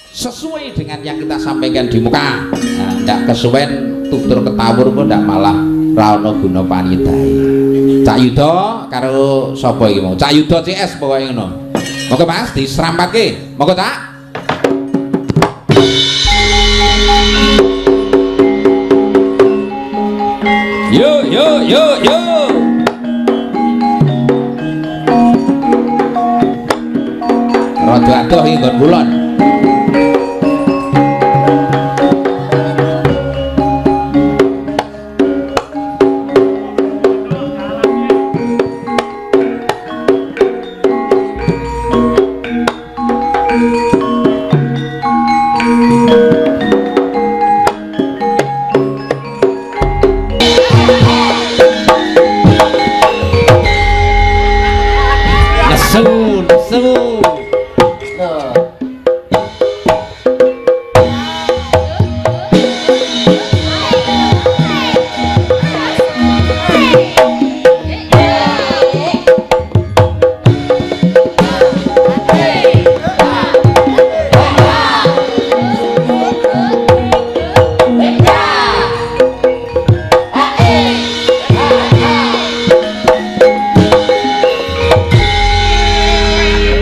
Sesuai dengan yang kita sampaikan di muka. Nah, ndak kesuwen tutur ketawur kok ndak malah ra ono guna panidae. Cak Yuda karo sapa iki mau? Cak Yuda CS pokoke ngono. Monggo Mas diserampatke. Monggo Cak. Yo yo yo yo. Rada adoh iki nggon kulon. Nesu, nesu.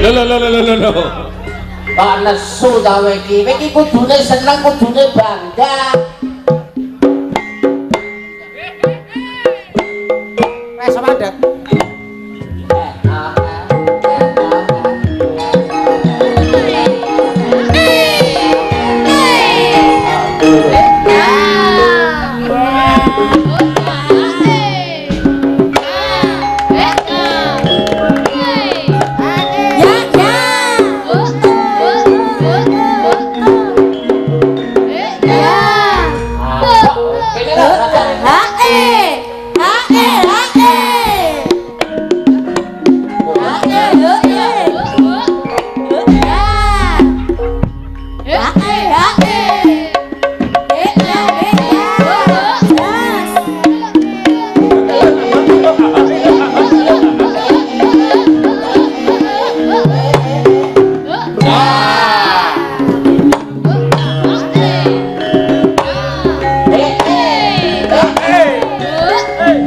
Lho lho lho lho lho. Kok nesu ta kowe iki? Kowe iki kudune seneng, kudune bangga. Wes mandek.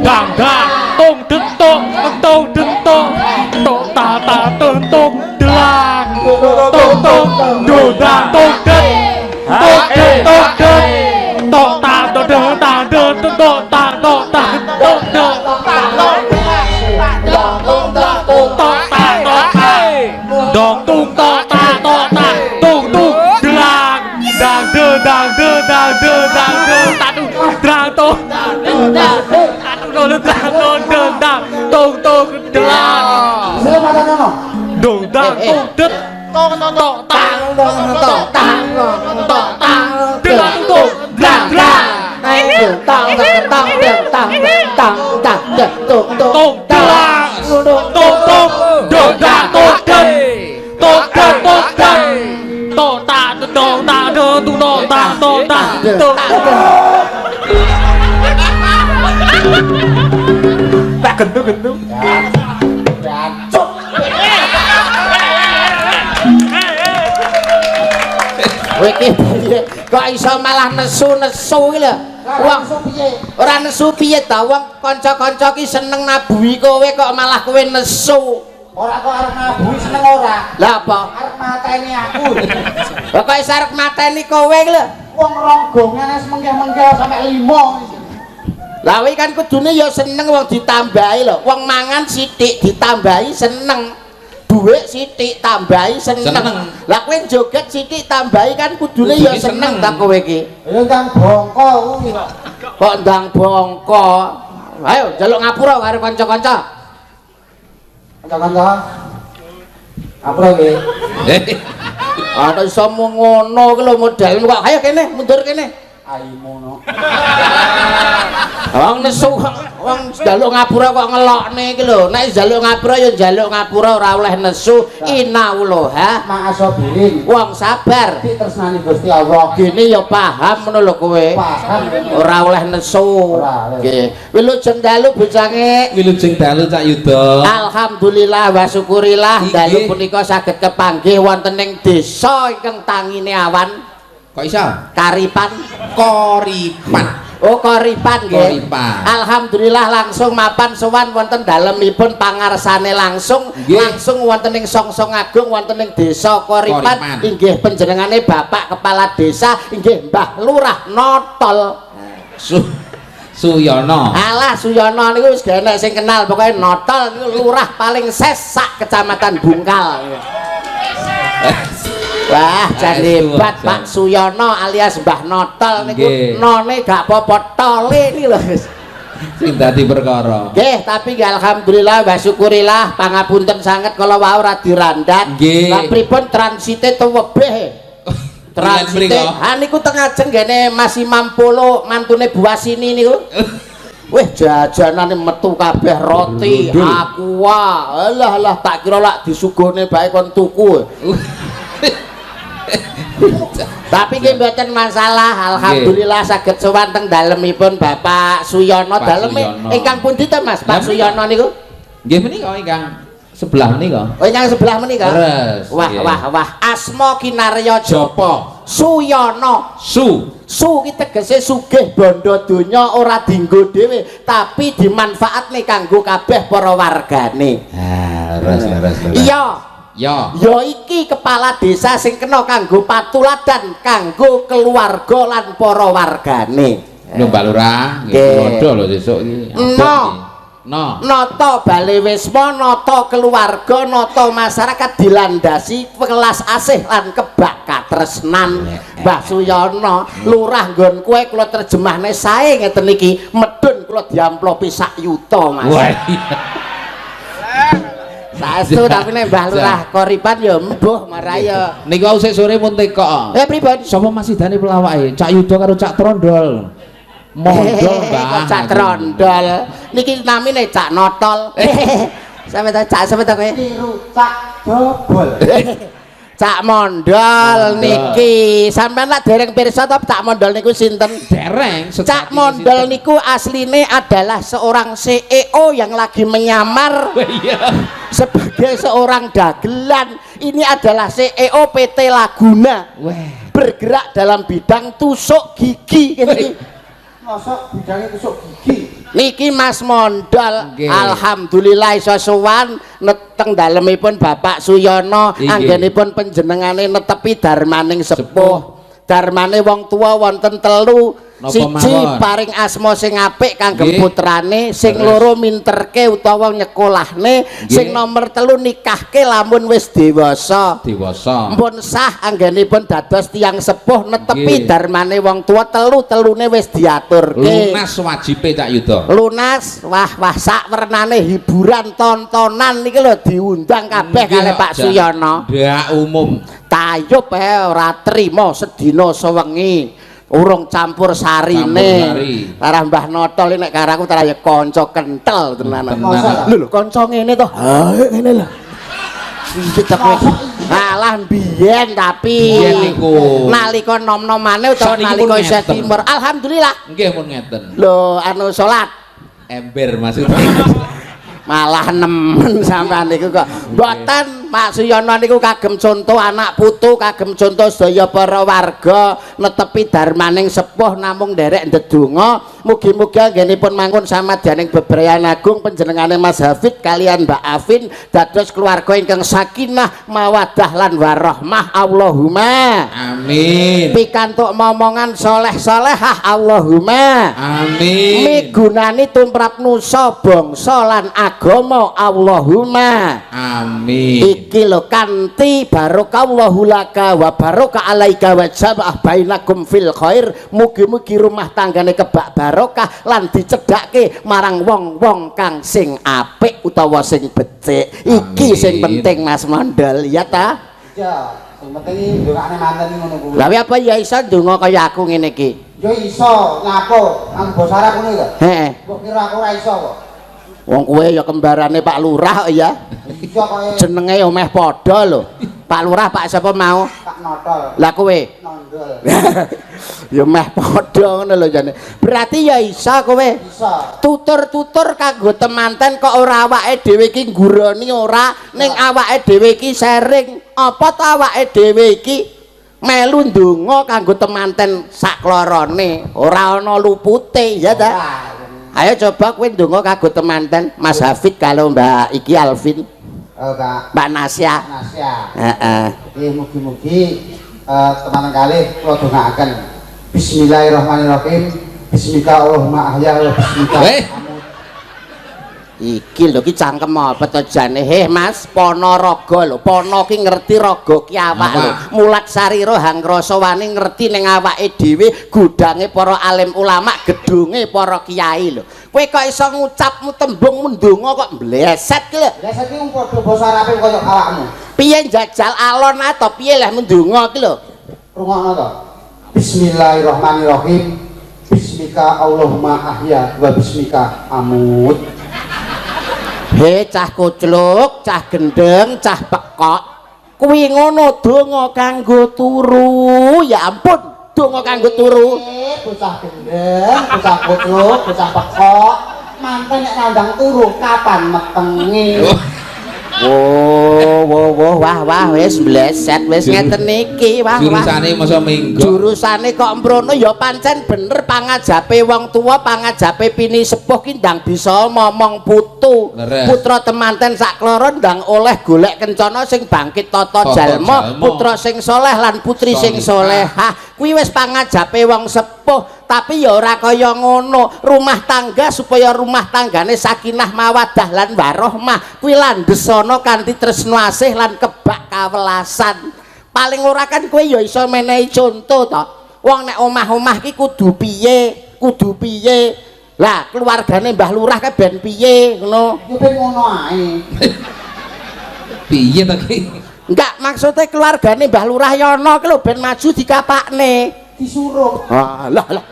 Dang dang tung deng tung tung deng tung tung ta ta tung tung delang tung tung du dang tung deng tung deng tung deng tung ta tung deng ta deng tung tung ta tung ta tung deng ta tung tung ta tung ta dong tung to ta to ta tung tung delang dang de dang de dang de dang de ta tung drang tung tung tung delang dong dang tung det Tong tong tong tang tong tong tang tang delang tung drang drang Tang tang tang tang tang tang tung tung tung delang tung tung dong dang tung det tung det tung det tung ta tung ta tung tung ta tung ta tung. Tak gentu-gentu. Kowe iki piye? Kok iso malah nesu-nesu iki lho. Wong ora nesu piye ta? Wong kanca-kanca ki seneng nabuhi kowe kok malah kowe nesu. Ora kok arep nabuhi seneng ora. Lah apa? Arep mateni aku. Lah kok iso arep mateni kowe iki lho. Wong rong gongan wis menggeh-menggeh sampe 5. Lah kowe kan kudune ya seneng wong ditambahi lho. Wong mangan sithik ditambahi seneng. Dhuwit sithik tambahi seneng. Lah kowe joget sithik tambahi kan kudune ya seneng ta kowe iki. Ya ndang bongko kuwi. Kok ndang bongko? Ayo njaluk ngapura karo kanca-kanca. Kanca-kanca. Ngapura iki. Ana iso ngono iki lho modelmu kok. Ayo kene, mundur kene. Aimu no. Wong nesu, wong njaluk ngapura kok ngelokne iki lho. Nek njaluk ngapura ya njaluk ngapura, ora oleh nesu. Inauloha Ma'asobirin. Wong sabar. Ditresnani Gusti Allah. Gini ya paham ngono lho kowe. Paham. Ora oleh nesu. Ora oleh. Nggih. Wilujeng dalu bocange. Wilujeng dalu, Cak Yuda. Alhamdulillah wa syukurillah dalu punika saged kepanggih wonten ing desa ingkang tangine awan. Kok iso? Karipan. Koripan. Oh, Koripan nggih. Koripan. Alhamdulillah langsung mapan sowan wonten dalemipun pangarsane langsung, langsung wonten ing Songsong Agung wonten ing desa Koripan. Koripan. Inggih panjenengane Bapak Kepala Desa inggih Mbah Lurah Notol. Suyono. Alah, Suyono niku wis gak enek sing kenal, pokoke Notol niku lurah paling ses sak Kecamatan Bungkal. Wah, jan Saestu, hebat jan. Pak Suyono alias Mbah Notol niku none gak apa-apa, tole iki lho wis. Sing dadi perkara. Nggih, tapi nggih alhamdulillah wa syukurillah, pangapunten sanget kala wau ora dirandat. Lah pripun transite tuwebeh? Transite ha niku teng ajeng ngene Mas Imam Polo mantune Bu Wasini niku. Wih, jajanane metu kabeh, roti, Brundul. Aqua. Alah alah, tak kira lak disugone bae kon tuku. Tapi nggih mboten masalah, alhamdulillah saged sowan teng dalemipun Bapak Suyono. Pak Daleme Suyono. Ingkang pundi to Mas? Pak Lah, Suyono niku? Nggih menika ingkang sebelah menika. Oh, ingkang sebelah menika. Leres. Wah, wah, wah. Asma kinarya Japa. Suyono. Su. Su ki tegese sugih bondo donya, ora dinggo dhewe tapi dimanfaatne kanggo kabeh para wargane. Ah, leres leres leres. Iya. Ya. Ya iki kepala desa sing kena kanggo patuladan kanggo keluarga lan para wargane. Lho, Mbak Lurah, nggih lodo lho sesuk iki. No. No. Nata bale wisma, nata keluarga, nata masyarakat dilandasi welas asih lan kebak katresnan. Mbah Suyono, lurah nggon kowe kula terjemahne sae ngeten iki, medun kula diamplopi sak yuta, Mas. Wah, iya. Saestu, tapi nek Mbah Lurah Koripan ya mbuh marai ya. Niku wau sik sore mun tekok. Eh, pripun? Sapa Mas Idane pelawake? Cak Yuda karo Cak Trondol. Mondol, Mbah. Kok Cak Trondol. Niki namine Cak Notol. Sampe ta Cak, sampe ta kowe? Tiru Cak Dobol. Cak Mondol niki. Sampeyan lak dereng pirsa to Cak Mondol niku sinten? Dereng. Cak Mondol niku asline adalah seorang CEO yang lagi menyamar sebagai seorang dagelan. Ini adalah CEO PT Laguna. Wah. Bergerak dalam bidang tusuk gigi ngene iki. Mosok bidangnya tusuk gigi. Niki Mas Mondol, alhamdulillah iso sowan neteng dalemipun Bapak Suyono, anggenipun panjenengane netepi darmaning sepuh. Sepuh. Darmane wong tuwa wonten telu. Napa Siji mawon? paring asma sing apik kangge putrane, sing loro minterke utawa nyekolahne, sing nomor telu nikahke lamun wis dewasa. Dewasa. Mpun sah anggenipun dados tiyang sepuh netepi darmane wong tuwa, telu-telune wis diaturke. Lunas wajibe, Cak Yuda. Lunas, wah wah, sak wernane hiburan tontonan niki lho diundang kabeh kalih Pak Suyono. Ndak umum. Tayub ae ora trima sedina sewengi urung campur sarine. Campur sari. Arah Mbah Notol nek karo aku tarah ya kanca kentel tenan. Tenan. Lho lho, kanca ngene to. Ha ngene lho. Iki ta kowe. Alah biyen tapi Biyen niku. Nalika nom-nomane utawa Sakniki pun nalika isih ngeten. timur. Alhamdulillah. Nggih pun ngeten. Lho anu salat Ember maksudnya. Malah nemen sampean niku kok. Mboten, Pak Suyono niku kagem contoh anak putu, kagem contoh sedaya para warga netepi darmaning sepuh namung nderek ndedonga mugi-mugi anggenipun mangkun samadyaning bebrayan agung panjenengane Mas Hafid kalian Mbak Afin dados keluarga ingkang sakinah mawaddah lan warahmah. Allahumma Amin. Pikantuk momongan soleh-solehah. Allahumma Amin. Migunani tumrap nusa bangsa lan agama. Allahumma Amin. Iki lho kanthi barokallahu laka wa baraka alaika wa jamaah bainakum fil khair. Mugi-mugi rumah tanggane kebak barokah lan dicedhake marang wong-wong kang sing apik utawa sing becik. Iki sing Amin. penting, Mas Mondol, ya ta? Iya, sing penting iki ndongakne manten ngono kuwi. Lah apa ya iso ndonga kaya aku ngene iki? Ya iso, nyapo, nganggo basa Arab ngono to. Heeh. Mbok kira aku ora iso kok. Wong kowe ya kembarane Pak Lurah kok ya. Iya kok Jenenge ya meh padha lho. Pak Lurah Pak sapa mau? Pak Notol. Lah kowe? Nondol. Ya meh padha ngono lho jane. Berarti ya iso kowe. Iso. Tutur-tutur kanggo temanten kok ora awake dhewe iki ngguroni ora, ning awake dhewe iki sharing. Apa to awake dhewe iki melu ndonga kanggo temanten saklorone, ora ana lupute ya ta? Ayo coba kowe ndonga kanggo temanten Mas Hafid kalau Mbak iki Alvin, Oh, Kak Mbak Nasya. Nasya. Heeh. Nggih mugi-mugi teman kalih kula dongaaken. Bismillahirrahmanirrahim. Bismika Allahumma ahya wa bismika. Amut. Iki lho ki cangkem apa to jane? Heh Mas, Ponorogo lho. Pono ki ngerti raga ki awak lho. Mulat sarira hangrasa wani ngerti ning awake dhewe gudange para alim ulama, gedunge para kiai lho. Kowe kok iso ngucap tembung mendonga kok mbleset ki lho. Lah saiki wong padha basa Arabe kaya awakmu. Piye njajal alon atau piye lah mendonga ki lho? Rungokno to. Bismillahirrahmanirrahim. Bismika Allahumma ahya wa bismika amut. He cah kucluk, cah gendeng, cah pekok. Kuwi ngono donga kanggo turu. Ya ampun, donga kanggo turu. Bocah gendeng, bocah kucluk, bocah pekok. Manten nek nandang turu kapan metenge? Oh, wo wo wah wah wis mbleset wis ngeten iki wah wah. Jurusane masa minggu. Jurusane kok mrono ya pancen bener pangajape wong tuwa, pangajape pini sepuh ki ndang bisa momong putu. Putra temanten sakloro ndang oleh golek kencana sing bangkit tata jalma, putra sing soleh lan putri sing solehah. Kuwi wis pangajape wong sepuh, tapi ya ora kaya ngono. Rumah tangga supaya rumah tanggane sakinah mawaddah lan warohmah kuwi landhesana kanthi tresna asih lan kebak kawelasan. Paling ora kan kowe ya iso menehi conto to. Wong nek omah-omah ki kudu piye, kudu piye. Lah keluargane Mbah Lurah kae ben piye ngono. Ya ben ngono ae. Piye to ki? Enggak, maksudnya keluargane Mbah Lurah Yono ki lho ben maju dikapakne. Disuruh. Ah, lah lah.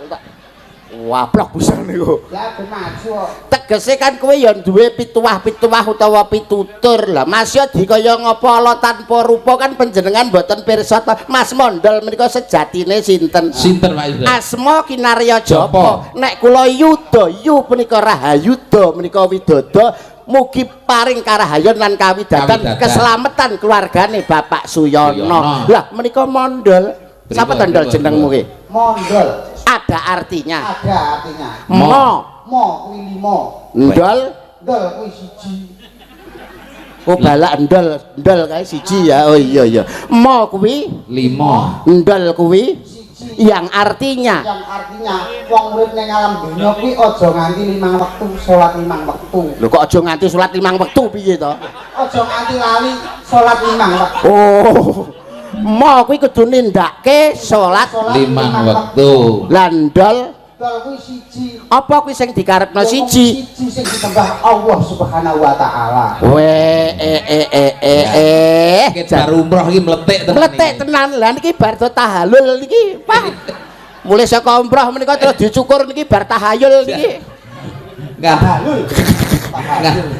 Waplok busane kok. Lah ben maju kok. Tegese kan kowe ya duwe pituwah-pituwah utawa pitutur. Lah Mas ya dikaya ngapa ala tanpa rupa kan panjenengan mboten pirsa to. Mas Mondol menika sejatine sinten? Sinten Pak Yuda? Asma Kinarya Japa. Nek kula Yuda, yu punika Rahayuda menika widodo. Mugi paring karahayon lan kawidadan keselamatan keluargane Bapak Suyono. Lah menika Mondol. Sapa to ndol jenengmu ki? Mondol. Ada artinya. Ada artinya. Mo. Mo kuwi lima. Ndol. Ndol kuwi siji. Oh balak ndol, ndol kae siji ya. Oh iya iya. Mo kuwi lima. Ndol kuwi siji. Yang artinya, yang artinya wong urip ning alam donya kuwi aja nganti 5 wektu salat 5 wektu. Lho kok aja nganti salat 5 wektu piye to? Aja nganti lali salat 5 wektu. Oh. Mo kuwi kudu nindakake salat 5 wektu. Lah ndol ndol kuwi siji. Apa kuwi sing dikarepno siji? Siji sing disembah Allah Subhanahu wa taala. We Iki bar umroh iki mletik tenan. Mletik tenan. Lah niki bar do tahalul niki, Pak. Mulai saka umroh menika terus dicukur niki bar tahayul niki. Tahalul.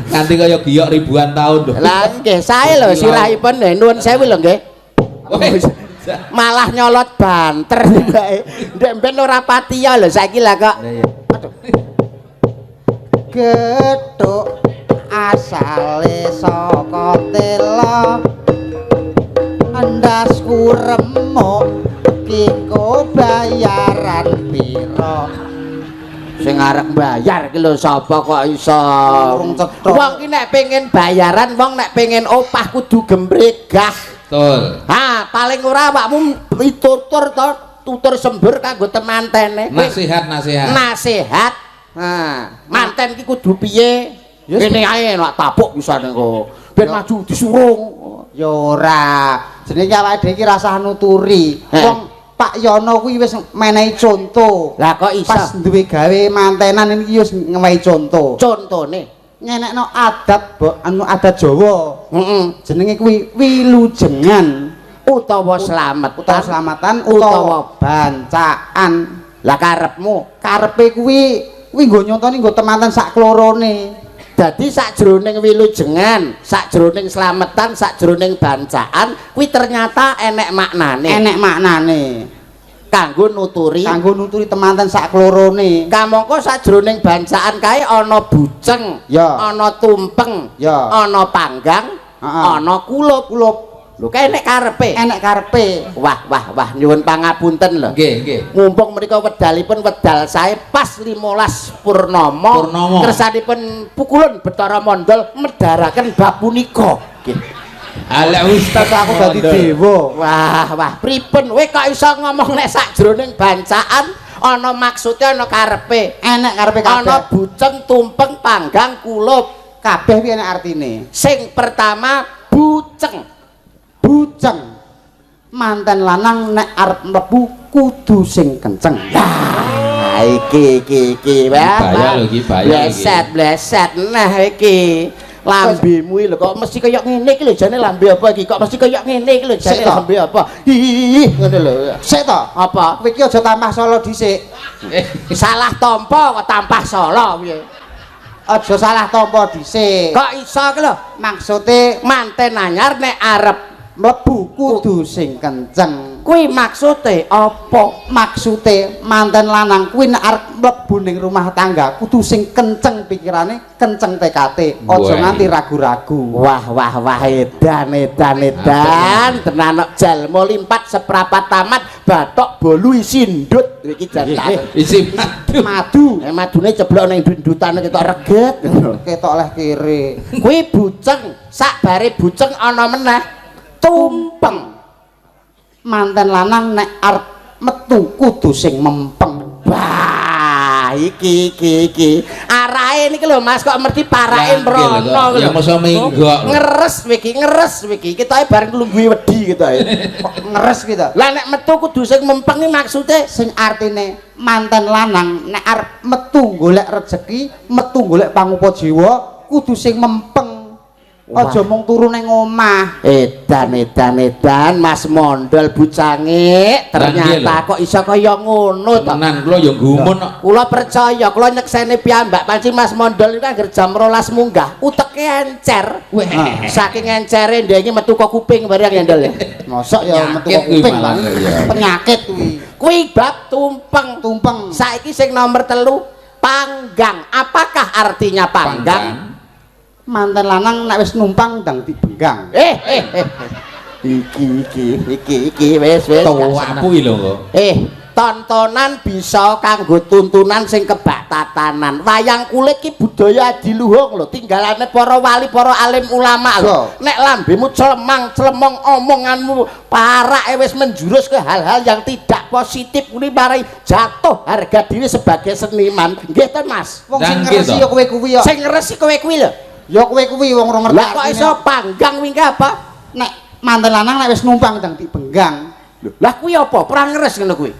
Nganti kaya giyok ribuan tahun lho. Lah nggih sae lho sirahipun nuwun sewu lho nggih. Malah nyolot banter tibake. Ndek mben ora patiya lho saiki lah kok. Aduh. Gethuk asale saka tela endasku remuk kiko bayaran pira. Sing arep bayar ki lho sapa kok iso. Wong ki nek pengen bayaran, wong nek pengen opah kudu gembregah. Betul. Ha, paling ora awakmu tutur to, tutur sembur kanggo temantene. Nasihat, nasihat. Nasihat. Ha, manten ki kudu piye? Kene ae nek tapuk pisane kok. Ben maju disurung. Ya ora. Jenenge awake dhewe iki rasah nuturi. Wong Pak Yono kuwi wis menehi conto. Lah kok iso? Pas duwe gawe mantenan iki wis ngewehi conto. Contone ngenekno adat anu adat Jawa. Heeh. Jenenge kuwi wilujengan utawa slametan, utawa selamatan utawa bancaan. Lah karepmu? Karepe kuwi kuwi nggo nyontoni nggo temanten sak klorone. Dadi sakjroning wilujengan, sakjroning slametan, sakjroning bancaan kuwi ternyata enek maknane. Enek maknane. Kanggo nuturi, kanggo nuturi temanten sak klorone. Kamangka sakjroning bancaan kae ana buceng, ana tumpeng, ana panggang, ana kulup. Kulup. Lho kae enek karepe. Enek karepe. Wah, wah, wah, nyuwun pangapunten lho. Nggih, nggih. Mumpung menika wedalipun wedal sae pas 15 Purnama. Purnama. Kersanipun pukulun Bathara Mandal medharaken bab punika. Nggih. Ala ustaz aku dadi dewa. Wah, wah, pripun kowe kok iso ngomong nek sakjroning bancaan ana maksude ana karepe? Enek karepe kabeh. Ana buceng, tumpeng, panggang, kulup. Kabeh kuwi enek artine. Sing pertama buceng. Buceng. Manten lanang nek arep mlebu kudu sing kenceng. Lah iki iki iki Bahaya lho iki, bahaya iki. Bleset, bleset nah iki. Lambemu iki lho kok mesti kaya ngene iki lho jane lambe apa iki? Kok mesti kaya ngene iki lho jane lambe apa? Ih, ngono lho. Sik to. Apa? Kowe iki aja tambah solo dhisik. Salah tampa kok tampah solo piye? Aja salah tampa dhisik. Kok iso ki lho? Maksude manten anyar nek arep mlebu kudu sing kenceng. Kuwi maksude apa? Maksude manten lanang kuwi nek arep mlebu ning rumah tangga kudu sing kenceng pikirane, kenceng tekate, aja nganti ragu-ragu. Wah wah wah, edan edan edan, tenan kok jalma limpat seprapat tamat, bathok bolu isi ndut iki jan Isi madu. Madu. Nek madune ceblok ning ndutane ketok reget. Ketok leh kere. Kuwi buceng, sakbare buceng ana meneh tumpeng. Manten lanang nek arep metu kudu sing mempeng. Wah, iki iki iki. Arahe niki lho Mas kok mesti parake mrono. Ya mosok menggok. Ngeres iki, ngeres iki. Ketoke bareng nglungguhi wedi ketoke. Kok ngeres ki to? Lah nek metu kudu sing mempeng iki maksude sing artine manten lanang nek arep metu golek rejeki, metu golek pangupa jiwa, kudu sing mempeng. Aja mung turu ning omah. Edan edan edan Mas Mondol bucange ternyata kok iso kaya ngono to. Tenan kula ya gumun kok. Kula percaya, kula nyekseni piyambak panci Mas Mondol iku anggere jam 12 munggah, uteke encer. Saking encere ndek iki metu kok kuping bareng ya Ndol ya. Mosok ya metu kok kuping. Penyakit kuwi. Kuwi bab tumpeng. Tumpeng. Saiki sing nomor 3 panggang. Apakah artinya panggang? Manten lanang nek wis numpang ndang dibenggang. Iki iki iki iki wis wis. Tuwaku iki lho kok. Tontonan bisa kanggo tuntunan sing kebak tatanan. Wayang kulit ki budaya adiluhung lho, tinggalane para wali, para alim ulama lho. Nek lambemu clemang, clemong omonganmu parake wis menjurus ke hal-hal yang tidak positif kuwi marai jatuh harga diri sebagai seniman. Nggih to, Mas? Wong sing ngresi ya kowe kuwi ya. Sing ngresi kowe kuwi lho. Ya kowe kuwi wong ora ngerti. Lah kok iso panggang wingi apa? Nek manten lanang nek wis numpang ndang dibenggang. Lah kuwi apa? Perang ngeres ngono kuwi.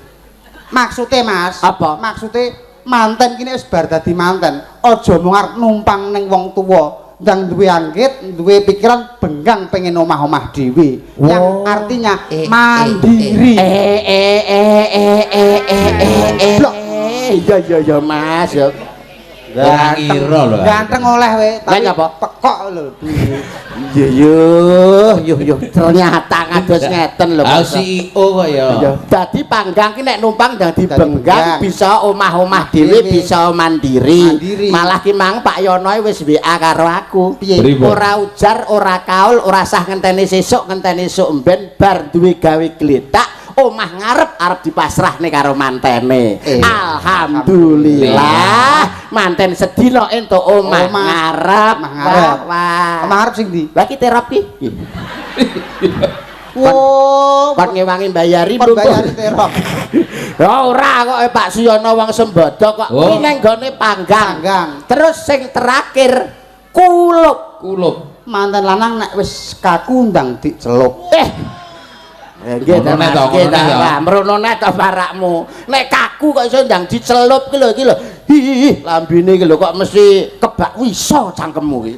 Maksude Mas, apa? Maksude manten ki nek wis bar dadi manten, aja mung arep numpang ning wong tuwa, ndang duwe anggit, duwe pikiran benggang pengen omah-omah dhewe. Yang artinya mandiri. Iya iya iya Mas ya. Ganteng lho. Ganteng oleh we, tapi pekok lho. Iya yo yo yo ternyata ngados ngeten lho. Ah CEO kok ya. Dadi panggang ki nek numpang dadi benggang bisa omah-omah dhewe, bisa mandiri. Malah ki mang Pak Yono wis WA karo aku. Ora ujar, ora kaul, ora sah ngenteni sesuk, ngenteni esuk mben bar duwe gawe gletak. Omah ngarep arep dipasrahne karo mantene. Alhamdulillah, manten sedina entuk omah ngarep. Wah, wah. Omah ngarep sing ndi? Lah ki terop ki. Wo, kon ngewangi mbayari kon bayari terop. Ya ora kok Pak Suyono wong sembodo kok kuwi nang gone panggang. Terus sing terakhir kulup. Kulup. Manten lanang nek wis kaku ndang dicelup. Nggih ta Mas, nggih ta. Mrono nek to parakmu. Nek kaku kok iso ndang dicelup ki lho iki lho. Hi, lambene iki lho kok mesti kebak wisa cangkemmu ki.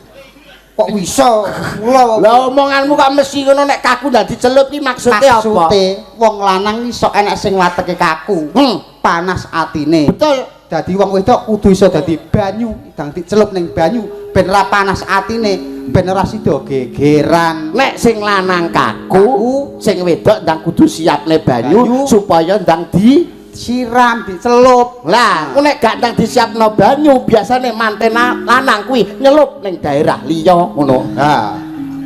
Kok bisa? Mula Lah omonganmu kok mesti ngono nek kaku ndak dicelup ki maksude apa? Maksude wong lanang iso enek sing wateke kaku. Panas atine. Betul. Dadi wong wedok kudu iso dadi banyu, ndang dicelup ning banyu ben ra panas atine, ben ora sida gegeran. Nek sing lanang kaku, sing wedok ndang kudu siapne banyu, Banyu. Supaya ndang di siram, dicelup. Lah, ku nek gak ndang disiapno banyu, biasane manten lanang kuwi nyelup ning daerah liya ngono. Ha.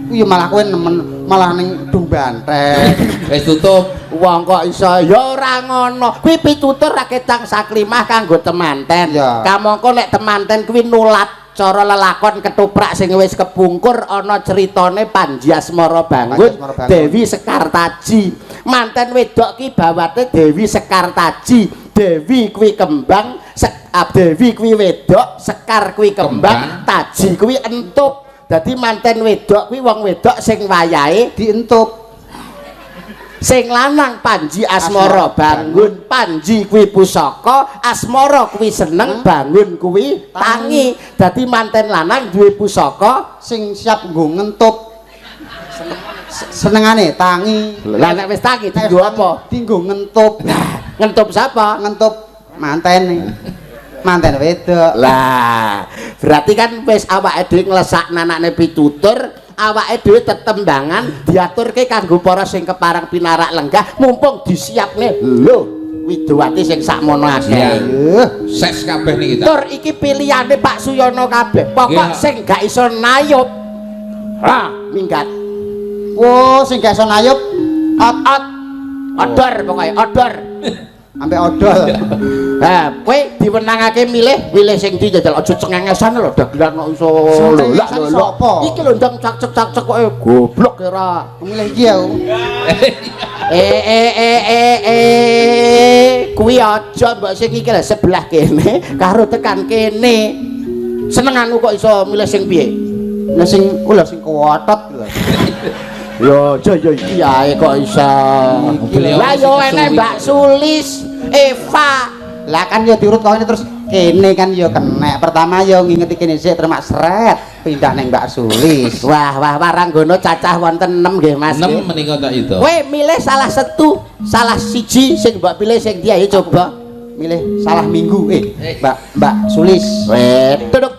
Kuwi ya malah kowe nemen malah ning dung banteng. Wis tutup. Wong kok iso ya ora ngono. Kuwi pitutur raketang saklimah kanggo temanten. Ya. Kamangka nek temanten kuwi nulat cara lelakon ketoprak sing wis kepungkur ana critane Panji Asmara Bangun, Panji Asmara Bangun. Dewi Sekartaji. Manten wedok ki bawate Dewi Sekartaji. Dewi kuwi kembang, Dewi kuwi wedok, Sekar kuwi kembang, Kembang. Taji kuwi entup. Dadi manten wedok kuwi wong wedok sing wayahe Dientup. Sing lanang Panji Asmara Asmara Bangun. Panji kuwi pusaka, Asmara kuwi seneng, Bangun kuwi tangi. Dadi manten lanang duwe pusaka Sing siap nggo ngentup. Senengane tangi. Lah nek wis tangi dienggo apa? Dinggo ngentup. Ngentup sapa? Ngentup mantene. Manten wedok. Lah, berarti kan wis awake dhewe nglesakne anane pitutur, awake dhewe tetembangan diaturke kanggo para sing kepareng pinarak lenggah mumpung disiapne lho widowati sing sakmono akeh. Iya. Eh, Ses kabeh niki ta. Tur iki pilihane Pak Suyono kabeh. Pokok Nggih. sing gak iso nayub. Ha, minggat. Wo sing gak iso nayub Ot ot. Odor pokoke, odor. Ambek odol. Ha, kowe diwenangake milih, milih sing ndi jajal aja cengengesan lho dagelan kok iso lho. Lah Cengengesan lho. sapa? Iki lho ndang cak-cak-cak kok goblok ora. Milih iki aku. Eh eh eh eh eh kuwi aja mbok sing iki lho sebelah kene karo tekan kene. Senenganmu kok iso milih sing piye? Lah sing ku lho sing kuwotot lho. Lho, aja ya iki ae kok iso. Beliau Lah yo sing enek kesuwi. Mbak Sulis, Eva. Lah kan yo diurut kok ini terus kene kan yo kenek. Pertama yo ngingeti kene sik termak sret pindah ning Mbak Sulis. Wah, wah, waranggono cacah wonten 6 nggih Mas. 6 menika tak itu. Kowe milih salah satu, salah siji sing mbok pilih sing ndi ayo coba. Milih salah minggu Eh. Mbak Mbak Sulis. Weh, duduk